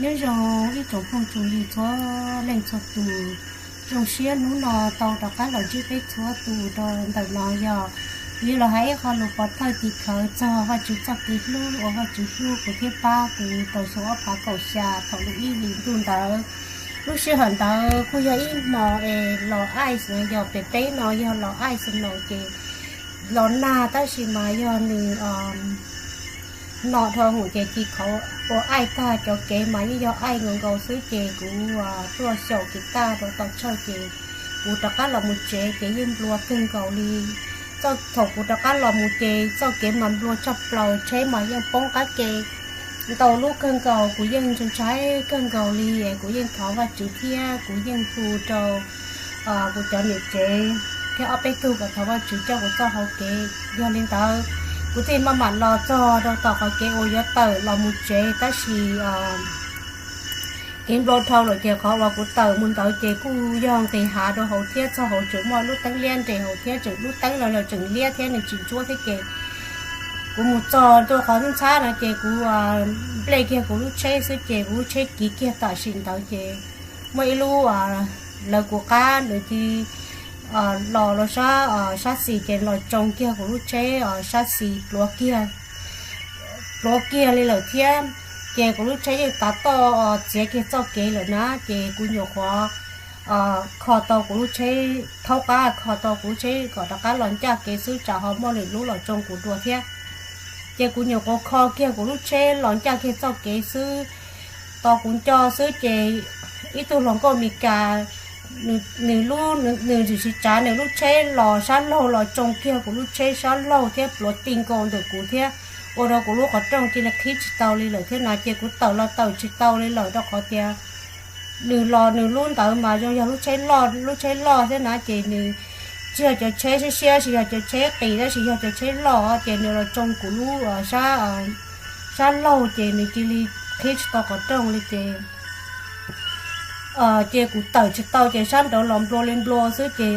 Nyob zoo ib tsoom phooj tsoom ywg txhua leej txhua tus, zoo siab hnub no tau rov qab los ntsib peb txhua tus rau ntawm no yog li los hais ib qho lus pov thawj tim khawv txog Vajtswv txoj kev hlub uas Vajtswv hlub kuv thiab pab kuv rau xyoo ob phav kaum xya thaum lub ib hlis ntuj ntawd. Lub sij hawm ntawd kuj yog ib hmo es los ice no, yog pem peb no yog los ice no ces los nag tab sis mas yog nws no dhau hwm ces ci qhov ua ice tag cov kev mas yeej yog ice nkaus nkaus xwb ces kuv tuaj xyaum kev tag rau tom tsawg ces kuv rov qab los mus tsev ces yeej nplua kawg nkaus li. Thaum kuv rov qab los mus ces txoj kev mas nplua tshaj plaws, tsheb mas yeej poob qab ke ntau lub kawg nkaus, kuv yeej ntshai ntshai kawg nkaus li. Kuv yeej thov Vajtswv thiab kuv yeej hu rau kuv cov niam tsev thiab ob peb tug kom thov Vajtswv coj kuv txoj hau kev. Yog li ntawd, kuv thiaj maj mam los txog rau tom qhov kev uas yuav tawm los mus tsev tab sis kev nplua dhau lawm ces qhov uas kuv tawm mus ntawd ces kuj yog nqis hav rau hauv thiab txog hauv tseem muaj lub teeb liab nres hauv thiab tseem lub teeb los tseem liab thiab nws tsis ntsuab thiab ces kuv mus txog rau qhov ntxhab no ces kuv nplej kiag kuv lub tsheb xwb ces kuv lub tsheb kiv kiag tam sim ntawd ces muaj ib lub lawv kuv qab nws cia li los rau sab, sab xis ces los tsoo kiag kuv lub tsheb sab xis pluav kiag, pluav kiag li lawm thiab. Ces kuv lub tsheb yeej tav toj txiav kiag txoj kev lawm na ces kuv nyuam qhuav kho tau kuv lub tsheb, thaub qab kho tau kuv lub tsheb kom rov qab los ncaj kev xwb tsam ho muaj lwm lub los tsoo kuv dua thiab. Ces kuv nyuam qhuav kho kiag kuv lub tsheb los ncaj kiag txoj kev xwb, tos kuv nco xwb ces ib tug hluas nkauj Meskas, nws lub, nws tsis tsav nws lub tsheb los sab laug los tsoo kiag kuv lub tsheb sab laug thiab pluav ti nkaus ntawm kuv thiab, ua rau kuv lub qhov rooj cia li qhib tsis tau li lawm thiab no ces kuv tawm los tawm tsis tau li lawm rau qhov tias nws los nws lub ntawd mas zoo yog lub tsheb loj, lub tsheb loj thiab na ces nws tsis yog cov tsheb siab siab, tsis yog cov tsheb qis tab sis yog cov tsheb loj ces nws los tsoo kuv lub sab laug ces nws cia li qhib tsis tau qhov rooj li ces ces kuv tawm tsis tau ces sab nraud los nplua li nplua xwb ces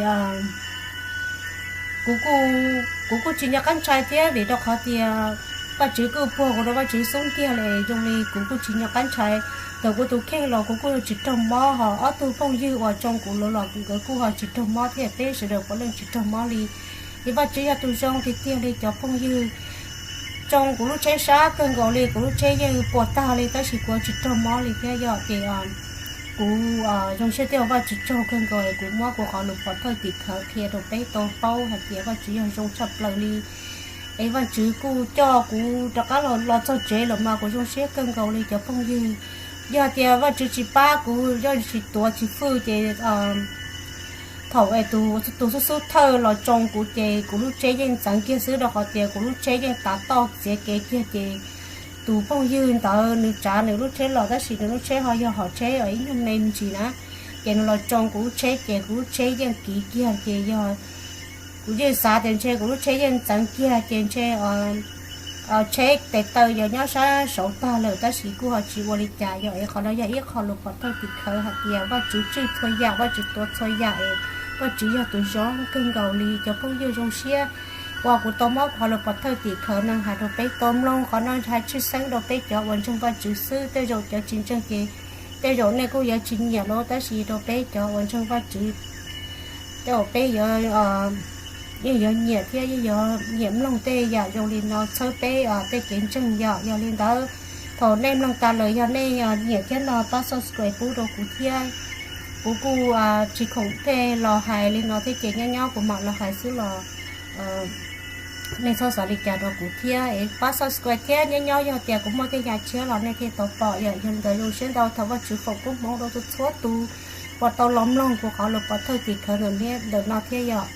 kuv kuj tsis nco qab ntshai thiab vim rau qhov tias Vajtswv kuj puag kuv rau Vajtswv xub ntiag li, zoo li kuv kuj tsis nco qab ntshai. Thaum kuv tus kheej los kuv kuj tsis raug mob, ho ob tug phooj ywg uas tsoo kuv lawv los nkawd kuj ho tsis raug mob thiab, peb sawv daws puav leej tsis raug mob li. Ces Vajtswv yog tus zoo tiag tiag li cov phooj ywg. Tsoo kuv lub tsheb sab kawg nkaus li, kuv lub tsheb yeej puas tag li tab sis kuv tsis raug mob li thiab yog ces kuv zoo siab thiab ua Vajtswv tsaug kawg nkaus es kuv muab kuv qhov lus pov thawj tim khawv qhia rau peb tau paub hais tias Vajtswv yog zoo tshaj plaws li. Es Vajtswv kuj coj kuv rov qab los txog tsev lawm mas kuv zoo siab kawg nkaus li cov phooj ywg. Yog tias Vajtswv tsis pab kuv, yog tsis tuav tsis fwj ces thaum es tus, tus xub xub thawj los tsoo kuv ces kuv lub tsheb yeej ntxeev kiag xwb rau qhov tias kuv lub tsheb yeej tav toj txiav kev kiag ces tus phooj ywg ntawd nws tsav nws lub tsheb los tab sis nws lub tsheb ho yog hom tsheb ib nyuag me me ntsis na, ces nws los tsoo kuv lub tsheb ces kuv lub tsheb yeej kiv kiag ces yog kuv yeej xav tias ntshe kuv lub tsheb yeej ntxeev kiag ces ntshe tsheb tes taw yuav nyob sab saud tag lawm tab sis kuj ho tsis ua li cas yom. Es qhov no yog ib qho lus pov thawj tim khawv hais tias Vajtswv tswj txhua yam, Vajtswv tuav txhua yam es Vajtswv yog tus zoo kawg nkaus li cov phooj ywg. Zoo siab uas kuv tau muab qhov lus pov thawj tim khawv no hais rau peb tau mloog. Qhov no hais tshwj xeeb rau peb cov uas ntseeg Vajtswv xwb, tej zaum cov tsis ntseeg ces tej zaum nej kuj yuav tsis nyiam los tab sis rau peb cov uas ntseeg Vajtswv tej zaum peb yuav, yeej yuav nyiam thiab yeej yuav nyiam mloog tej yam zoo li no txhawb peb tej kev ntseeg yom. Yog li ntawd, thaum nej mloog tas lawm yog nej nyiam thiab no pab subscribe pub rau kuv thiab. Kuv kuj tsis khoom pheej los hais li no thiab ces nyob nyob kuv mam los hais xwb los nej txhob xav li cas rau kuv thiab es pab subscribe thiab nyob nyob yog tias kuv muaj tej yam tshiab los nej thiaj tau pom yom. Yog li ntawd zoo siab ntau, thov Vajtswv foom koob hmoov rau txhua txhua tus uas tau los mloog kuv qhov lus pov thawj tim khawv ntawm no thiab yom.